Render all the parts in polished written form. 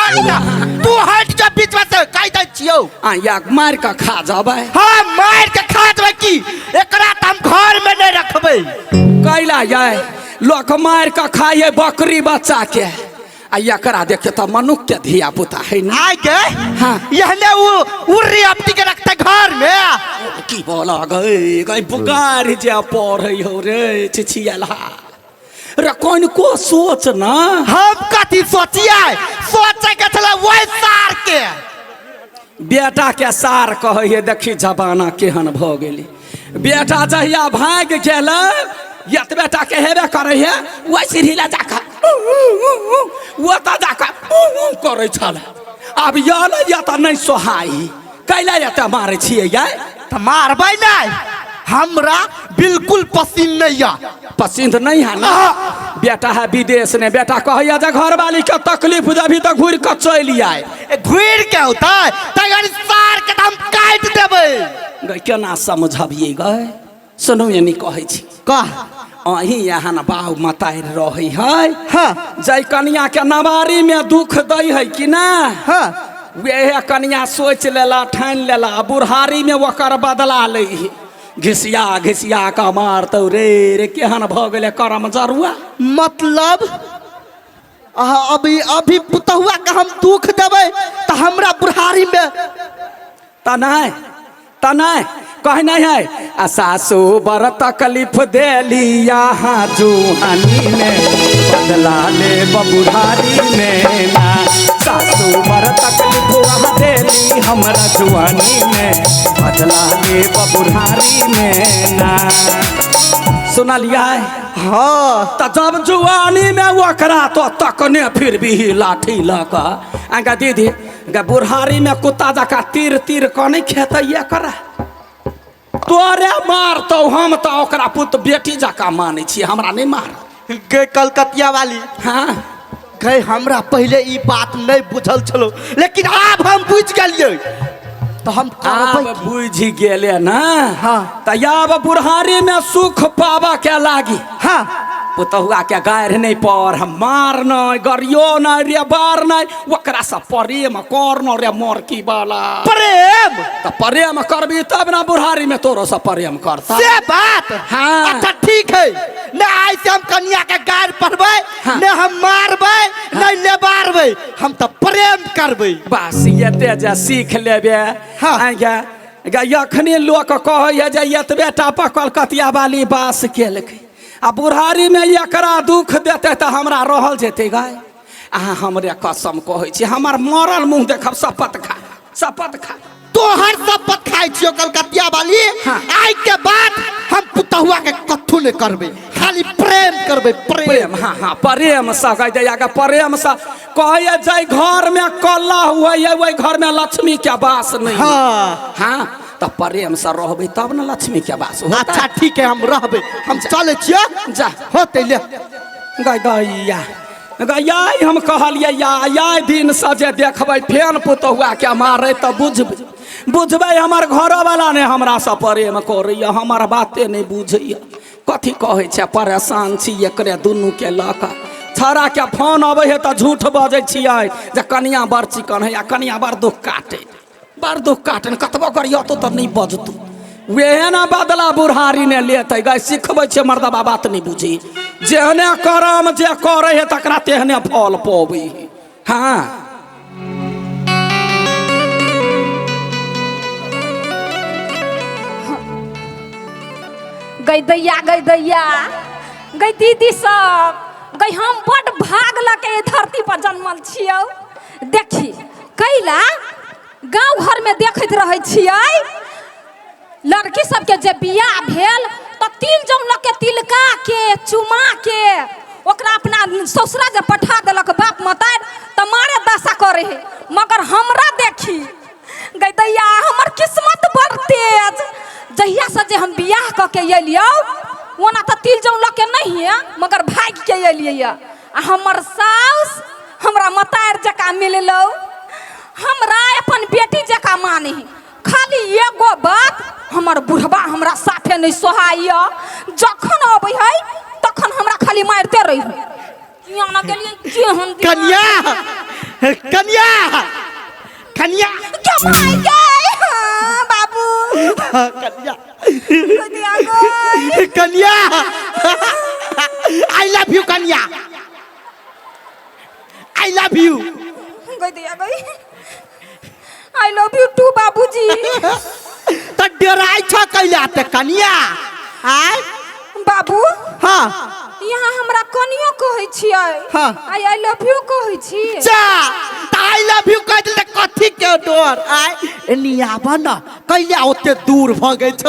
कनिया तू हट जा बीच में से कहि दै छियौ। आ या मारि कऽ खा जबै। हाँ, मारि के खा देबै की, एकरा तऽ हम घर में नहीं रखबै। कैला यै लोक मारि कऽ खाइ है बकरी बच्चा के, आ एकरा देखियो तऽ मनुख के धिया पुता है ना। आइ के हाँ। यहने उ उर्री अपटी के रखते घर में। की बोला गई गई बुगार जे पढ़ै हो रे छिछियला रे, कनिको सोच ना। हम कथी सोचियै, सोचे के छलै वही सार के। बेटा के सार कहै है, देखी जमाना केहन भऽ गेलै। बेटा जहिया भागि गेलै एतबे टा के हेबे करै है, ओहि सीढ़ी लए जाकऽ ओतऽ जाकऽ करै छल। आब यल या तऽ नहि सोहाइ, कैला एते मारै छियै यै? तऽ मारबै नहि, हमरा बिल्कुल पसीन नहीं या। पसंद नहीं है ना? बेटा है विदेश ने, बेटा कहैया जे घरवाली के तकलीफ देबही तऽ घुरि कऽ चलि आय। ए, घुरि के औतै तगर सार के तऽ हम काटि देबै। गै केना समझबियै गै? सुनू एनी कहै छी। कह। अहीं एहन बाउ मतारि रहै है। हाँ। जै कनिया के नवारी में दुख दै है कि ना? हाँ। वएह कनिया सोचि लेला ठानि लेला बुढ़ारी में ओकर बदला लै है, घिसिया घिसिया कऽ मारतौ रे रे। केहन भऽ गेलै करम जरुआ। मतलब अहाँ अभी अभी पुतहुआ के हम दुख देबै तऽ हमरा बुढ़ारी में तऽ नहि, तऽ नहि कहे नहीं है। आ सासू बड़ तकलीफ देली यहाँ जुहानी में, बदला ले बुढ़ारी में ना। सासू बड़ तकलीफ वहाँ देली हमरा जुआनी में, बदला ले बुढ़ारी में ना। सुनलियै? हाँ। तऽ जब जुआनी में ओकरा तो तकने फिर भी लाठी लऽ कऽ आगा दीदी गे, बुढ़ारी में कुत्ता जकाँ तीर तीर कऽ नहि खेतै एकरा, तोरे मारतौ। हम तऽ ओकरा पुत बेटी जकाँ मानै छियै, हमरा नहि मार। गे कलकतिया वाली। हाँ। गे हमरा पहिले ई बात नहीं बुझल छलो, लेकिन आब हम बुझि गेलियै तऽ हम करबै आब की? बुझि गेले ना? हाँ। तऽ आब बुढ़ारी में सुख पाबऽ के लागी। हाँ। पुतहुआ के गारि नहीं पर, हम मार नहीं, गरियो नहीं रे, बार नहीं, ओकरा से प्रेम कर न रे मोरकी वाला। प्रेम? तऽ प्रेम करबी तब ना बुढ़ारी में तोरो से प्रेम करता। से बात? हाँ। अच्छा ठीक है, ने आइ से हम कनिया के गारि पढ़बै। हाँ। ने हम मारबै। हाँ। ने लेबारबै, हम तऽ प्रेम करबै। बस एते जे सीख लेबे। हाँ। आइ गे अखनी लोक कहैया जे एतबे टा पर कलकतिया वाली बास केलकै, आ बुढ़ारी में एकरा दुख देतै तऽ हमरा रहल जेतै गाय? अहाँ हमरे कसम कहै छी, हमर मरल मुँह देखब, शपथ खा, शपथ खा। तोहर शपथ खाइ छियो कलकतिया वाली। हाँ। आइ के बाद हम पुतहुआ के कथू नहीं करबै, खाली प्रेम करबै, प्रेम। प्रेम, हाँ हाँ, प्रेम से कह दैया के प्रेम से कहैया जाहि घर में कलह हुए ओहि घर में लक्ष्मी के वास नहीं। हाँ। हाँ, तऽ प्रेम से रहबै तब ने लक्ष्मी के वास होतै। अच्छा ठीक है, हम रहबै, हम चलै छियै। जा। होतै ले। गै दैया गै, हम कहलियै या या दिन से जे देखबै फेन पुतहुआ के मारै तऽ बुझबै, बुझबै हमर घरवाला ने हमरा से प्रेम करैया, हमर बाते नहि बुझैया। कथी कहै छै, परेशान छी एकरे दुनू के लऽ कऽ। छौड़ा के फोन अबै है तऽ झूठ बजै छियै जे कनिया बड़ चिकन है आ कनिया बड़ दुख काटे, बड़ दुख काटे, कतबो करियतो तऽ नहि बजतौ। वेहे ने बदला बुढ़ारी ने लेतै गै। सिखबै छै मर्दबा बात नहि बुझी, जेहने करम जे करै है तकरा तेहने फल पबै है। हाँ। गई दैया, गई दैया, गई दीदी सब, गई हम बड भाग लऽ के एहि धरती पर जन्मल छियौ। देखी कैला गाँव घरमे देखैत रहै छियै लड़की सबके जे बियाह भेल तऽ तिल जौन लऽ के तिलका के चुमा के ओकरा अपना ससुरा जे पठा देलक बाप मतारि तऽ मारे दशा करे है, मगर हमरा देखी गई दैया हमर किस्मत बड़ तेज। जहिया से जे हम बियाह कऽ के एलियौ ओना तऽ तिल जौन लऽ के नहीं है, मगर भागि के एलियै आ हमर साउस हमरा मतारि जकाँ मिललौ, हमरा अपन बेटी जकाँ माने। खाली एगो बात हमर बुढ़बा हमरा साफे नहीं सोहाइया, जखन अबै है तखन हमरा खाली मारिते रही। किया ना गेलियै केहन कन्या कन्या, कन्या। क्या भाई गए? हाँ, बाबू। कन्या। कन्या गए। कन्या, I love you कन्या, I love you. गई दिया गई, I love you to बाबूजी। त डराइ छ कैला ते कन्या? आय बाबू। हाँ। यहाँ हमरा कनियो कहै छियै। हाँ। I I love you कहै छी। जा त I love you कह दिल त कथी के डर? आय एनी आब न, कैला ओते दूर भ गई छ?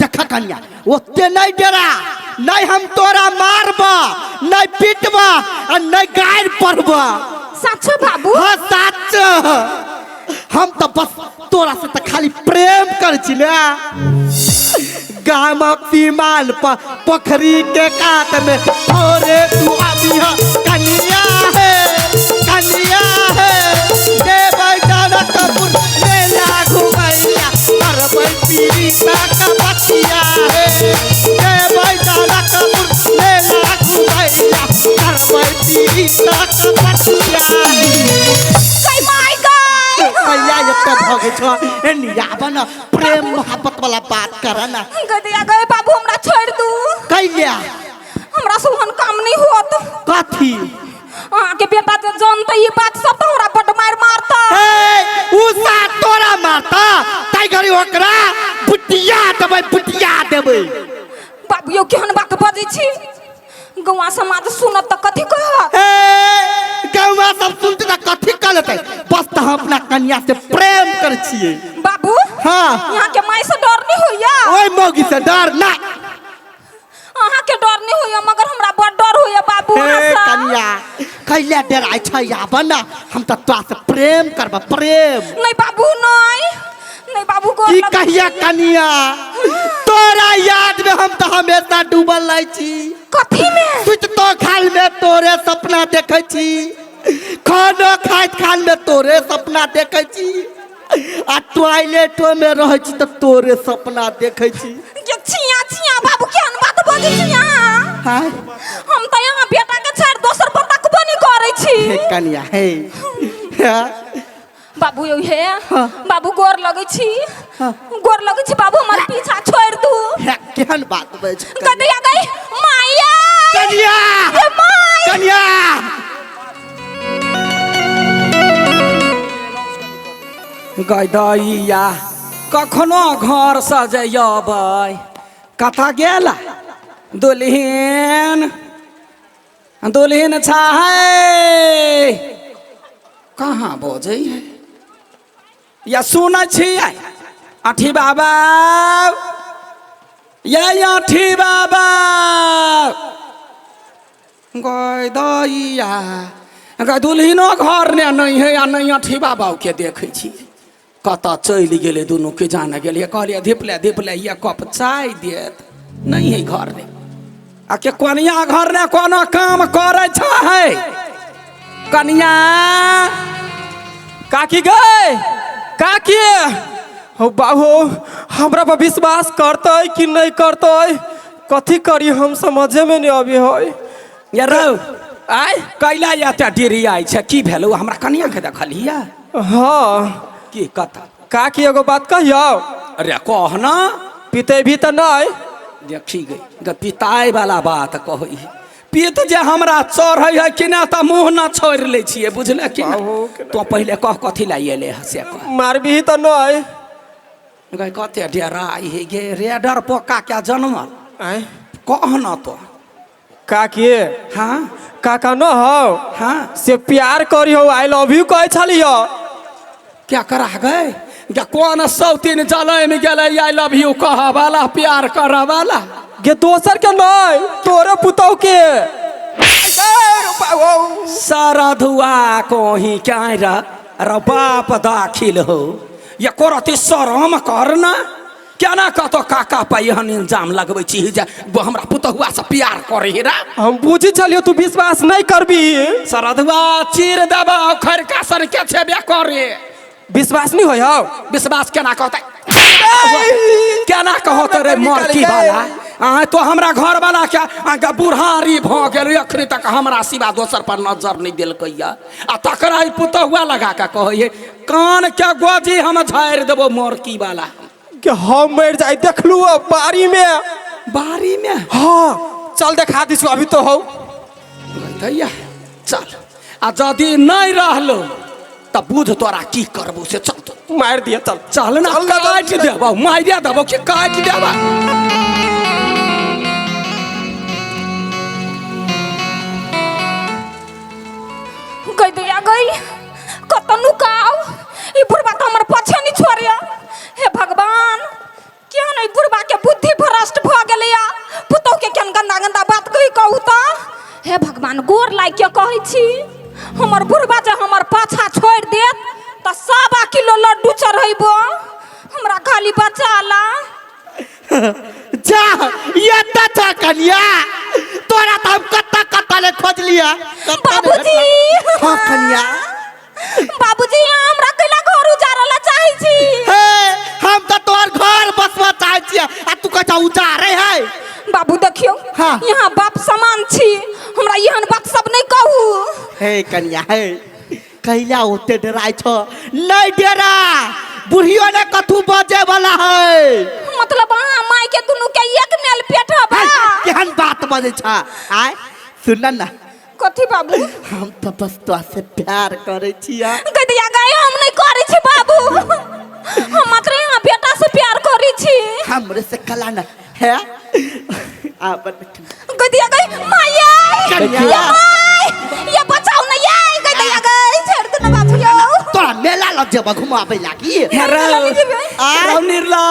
देख कन्या, ओते नहीं डरा, नहीं हम तोरा मारब, नहीं पीटब आ नहीं गारि पढ़ब। साचो बाबू? हाँ साच, हम तो बस तोरा से तो खाली प्रेम कर छी ना। गामक सीमान पर पोखरी के कात में थोड़े तू आबिह कनिया है, कनिया है। देबै जनकपुर मेला घुमैया, करबै पीड़िता का बतिया है। देबै जनकपुर मेला घुमैया, करबै पीड़िता का बतिया है। गई माय गई। कैला एते भगै छ? एनी आब न, प्रेम मोहब्बत वाला बात कर ना। गदिया गए बाबू, हमरा छोड़ दू। कैला? हमरा से ओहन काम नहीं होत। कथी? अहाँ के बेटा जे जानते ई बात सब त हमरा बड मार मारता। हे, उषा तोरा मारता ताई घड़ी ओकरा बुटिया देबै, बुटिया देबै। बाबू यौ, केहन बात बजै छी? गौआ समाज सुनत त कथी कहत? हे, गौआ सब सुनते त कथी कहलतै? बस त हम अपना कन्या से प्रेम कर छियै। बाबू। हाँ। यहाँ के माय से डर नहीं होइया? ओए मौगी से डर ना। अहाँ के डर नहीं होइया, मगर हमरा बड डर होइया बाबू। हे अहाँ से। कन्या, कैला डराइ छै? आब न, हम त तोरा से प्रेम करब, प्रेम। नहीं बाबू, नहीं नहीं बाबू, गोर की लगै कहिया छी। कन्या, तोरा याद में हम तो हमेशा डूबल रहै छी। कथी में? सुततो खाल में तोरे सपना देखै छी, खानो खाइत खाल में तोरे सपना देखै छी, आ टॉयलेटो में रहै छी तऽ तोरे सपना देखै छी। ये छिया छिया बाबू, केहन बात बजै छी अहाँ? हाँ? हम तऽ यहाँ बेटा के छोड़ि दोसर पर तकबो नहीं करै छी। हे कन्या, हे हाँ? बाबू यौ, हे। हाँ। बाबू, गोर लगै छी। हाँ। गोर लगै छी बाबू, हमर पीछा छोड़ि दू। हे, केहन बात बजै छी? गदैया गई माया। कन्या। ये my. कन्या। गदैया कखनो घर से जयबै, कतऽ गेल दुल्हिन? दुल्हिन छै कहाँ? बजै है या सुनै छियै? अठी बाबा, ये अठी बाबा। गै दैया गै, दुल्हिनो घर ने नहि है आ नहि अठी बाबाके देखै छी। कतऽ चलि गेलै दुनू के जाने गेलियै। कहलियै धिपले धिपले ये कप चाय देत, नहि है घर ने। आ के कनिया घर ने कोनो काम करै छै? कनिया। काकी गए, काकी हो बाबू, हमरा पर विश्वास करतै कि नहीं करतै? कथी करी हम, समझे में नहीं अबे है। ये रौ। आय। कैला एते डिरियाइ छै? की भेलौ? हमरा कनिया के देखलियै? हाँ। की कथा? काकी, एगो बात कहियौ? अरे कह ना। पीते भी तऽ नहीं? देखी गई ग, पिताय वाला बात कहै पीत जे हमरा चढ़ै है कि ना, तऽ मुँह ना छोड़ि लै छियै, बुझले कि ना? तो पहिले कह, कथी ला एले है से कह। मारबी तऽ नहीं? गई, कते डेराइ है गे, रे डर पोका क्या जनमल। आय। कह ना तो। काकी। हाँ। काका न हो। हाँ। से प्यार करी हो, I love you कहै छलियो। क्या करा गए गे? कोन सौतीन जलमि गेलै I love you कह वाला, प्यार करऽ वाला? गे, दोसर के नहीं, तोरे पुतौ के। सरधुआ कोही क्या रे बाप दाखिल हो ये करती, शरम कर ना। केना कतौ काका पर एहन इल्जाम लगबै छी जे वो हमरा पुतहुआ से प्यार करे हे रे? हम बुझी छलियो तू विश्वास नहीं करबी। सरधुआ, चीर देबा खरका सन के छेबे करे। विश्वास नहीं होय हौ। विश्वास केना कहतै, केना कहतै रे मरकी वाला? आँय, तो हमरा घर वाला के अहाँके बुढ़ारी भऽ गेल, एखन तक हमरा सिवा दोसर पर नजर नहि देलकैया, आ तकरा ई पुतहुआ लगा कऽ कहै कान के गोजी हम झाड़ि देबो मरकी वाला। के हम मर जाए देखलू अब बाड़ी में। बाड़ी में? हाँ चल देखा दिसु अभी तो हौ। भैया चल, आ यदि नहीं रहलो तब बुझ तोरा की करबो से। चल तो मार दिया, चल चल ना, चल ना, काटि देबो, मारिया देबो कि काटि देबो। गई दैया गई, कत नुकाओ, ई बुढ़बा तऽ हमर पाछे नहीं छोड़िया। हे भगवान, केहन ई बुढ़बा के बुद्धि भ्रष्ट भऽ गेलैया, पुतोह के केहन गंदा गंदा बात कहि कहू तऽ। हे भगवान, गोर लागि के कहै छी, हमर बुढ़बा जे हमर पाछा छोड़ि देत तऽ 1.25 किलो लड्डू चढ़ैबो, हमरा खाली बचा ला। जा ये त कनिया, तोरा तऽ हम कत्ता कत्ता ले खोजलिया। बाबूजी। हाँ कनिया। बाबूजी, हमरा कैला घर उजारऽ ला चाहै छी? हे, हम तऽ तोहर घर बसवा चाहै छियै आ तू कहै छह उजारे है। बाबू देखियौ, हाँ। यहाँ बाप समान छी, हमरा एहन बात सब नहीं कहू। हे कनिया, हे कैला ओते डराइ छह? नहीं डरा, बुढ़ियो ने कथू बजे वाला है। मतलब अहाँ माय के दुनू के एक मेल पेट हबा? केहन बात बजै छह? आय सुन ना। कथी बाबू? हम तो बस तोरा से प्यार करै छियै। गदिया गाय, हम नहीं करै छी बाबू, हम मात्र यहाँ बेटा से प्यार करै छी। हमरे से कला न है आपन। गदिया गई माया, कनिया। ये बचाओ ना, ये गदिया गई, छोड़ दो ना बाबू यो। तोरा मेला लग जेबा घुमाबै लागी। हे रौ, आय। रौ निर्ला।